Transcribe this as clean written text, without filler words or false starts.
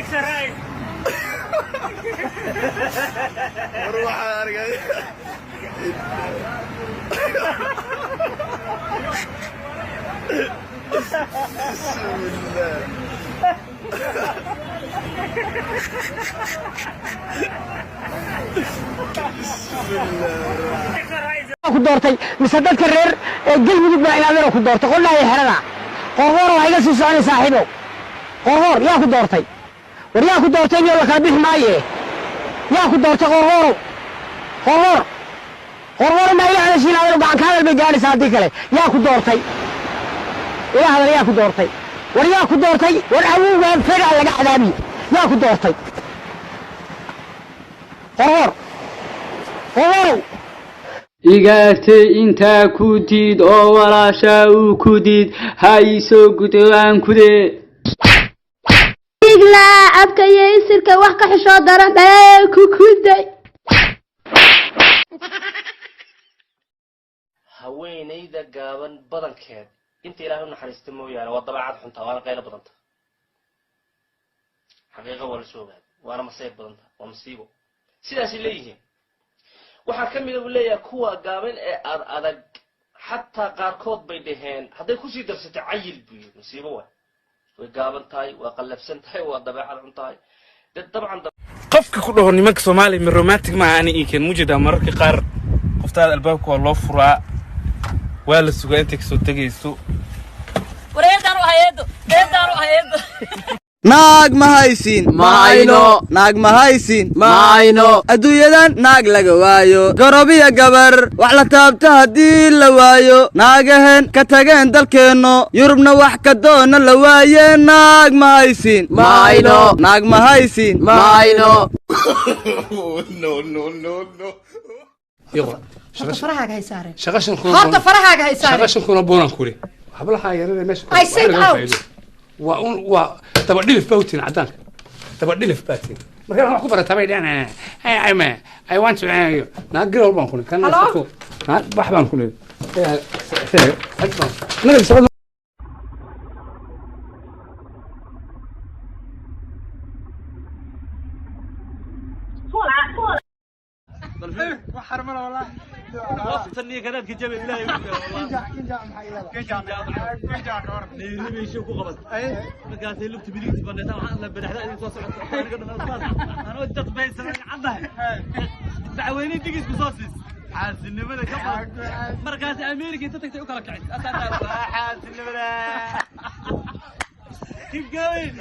Takes a ride. War waxaan arkay. Bismillah. Bismillah. Takes a ride. Ku doortay mise dadka reer Galmudug baa inaadero ku doortay? Qolnaaya xerada Qorqoor waa iga sii soconay, saaxiibow. Qorqoor yaa ku doortay? War yaa ku doortay? Miyo la kala bixi maaye? Yaa ku doortay, Qorqoorow? Qorqoor, Qorqoor, maa ila hadashiin adeero? Gacan ka hadal bay gaadhaysaa haddii kale. Yaa ku doortay? Ila hadal, yaa ku doortay? War yaa ku doortay? War awowgaan fegaa laga cadaabiye. Yaa ku doortay, Qorqoor, Qorqoorow? Igaartay intaa ku diid oo walaashaa uu ku diid, ha ii soo gudo aan kudee. Iglaa abka iyo isirka wax ka xishoo daran dhalaa ku kuday. Haweenayda gaaban badankeed, inta Ilaahay u naxariista mooyaane, waa dabeecad xunta, waana qaylo badanta. Xaqiiqa waa la soo ogaada, waana masayr badanta, waa masiibo. Sidaasay leeyihiin. Waxaa ka mida buu leeyahay kuwa gaaban ee ad adag, xataa qaarkood bay dhaheen hadday kusii darsatay cayil buu yidhi, masiibo waay. Way gaaban tahay, waa qallafsan tahay, waa dabeecad xun tahay de dabcan. Qofka ku dhaho nimanka Soomaaliya ma romantic maaha, ani ii keen mujeedaa. Mararka qaar qoftaada albaabka waa loo furaa, waa la sugaa intay kasoo tegayso. Wareedaan u ahay eedo, eedaan u ahay eedo. Naag ma haysin? Ma hayno. Naag ma haysin? Ma hayno. Adduunyadan naag laga waayo, gorobiya gabar wax la taabta haddii la waayo, naagahen ka tageen dalkeenno, Yurubna wax ka doona la waaye. Naag ma haysin? Ma hayno. Naag ma haysin? Ma hayno. No, no, no, no. Horta farahaaga hay saareen. Shaqashan kuna. Horta farahaaga hay saareen. Shaqashan kuna boonan kuli hablaha yarada meesha. I said out. Waa un waa daba dhilif baa utiin, cadaanka daba dhilif baa tiin. Marka wax ku barataa bay dhahan, I want to naag garow baan kuli kan. Hello? Naag bax baan kuli. Naga shaqada. Markaas America inta tagtay u kala kicin. Xaasinimada. Keep going.